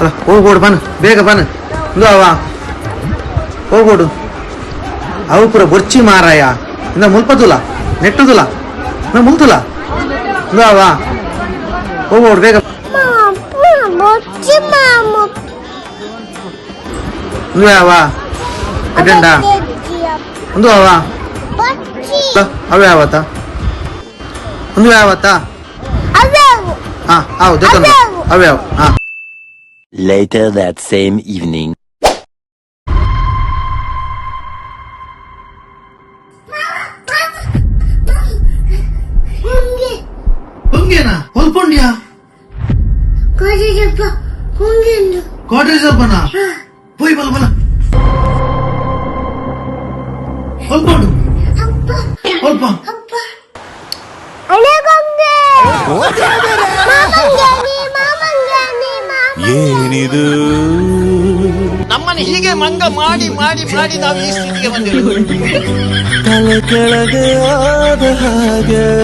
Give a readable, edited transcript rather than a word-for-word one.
ಅಲ್ಲ ಹೋಗೋಡು ಬನ್ ಬೇಗ ಬನ್ ಇಂದು ಅವ ಹೋಗೋಡು ಅವು ಪೂರ ಬೊರ್ಚಿ ಮಾರಾಯ ಇಂದ ಮುಲ್ಪದುಲ ನೆಟ್ಟುದುಲ ಇಂದ ಮುಲ್ತುಲ ಇಂದು ಅವ ಹೋಗೋಡು ಬೇಗ ಇಂದು ಅವ ಎಡ್ಡೆಂಡ ಇಂದು ಅವ ಅವೇ ಯಾವತ್ತ ಇಂದು ಯಾವತ್ತ ಹಾ ಹೌದು ಅವೇ ಅವು ಹಾ. Later that same evening. ಹೊಂಗೇನಾ ಹೊಲ್ಪೊಂಡ್ಯಾ? ಕಾಟೇಜ್ ಅಪ್ಪನ ಪೋಯ್ ಬಲ ಬಲ ಹೊಲ್ಪೊಂಡು ಹೊಲ್ಪ. ಏನಿದು? ನಮ್ಮನ್ನು ಹೀಗೆ ಮಂಗ ಮಾಡಿ ಮಾಡಿ ಮಾಡಿ ನಾವು ಈ ಸ್ಥಿತಿಗೆ ಬಂದಿರೋದು. ತಲೆ ಕೆಳಗೆ ಆದ ಹಾಗೆ.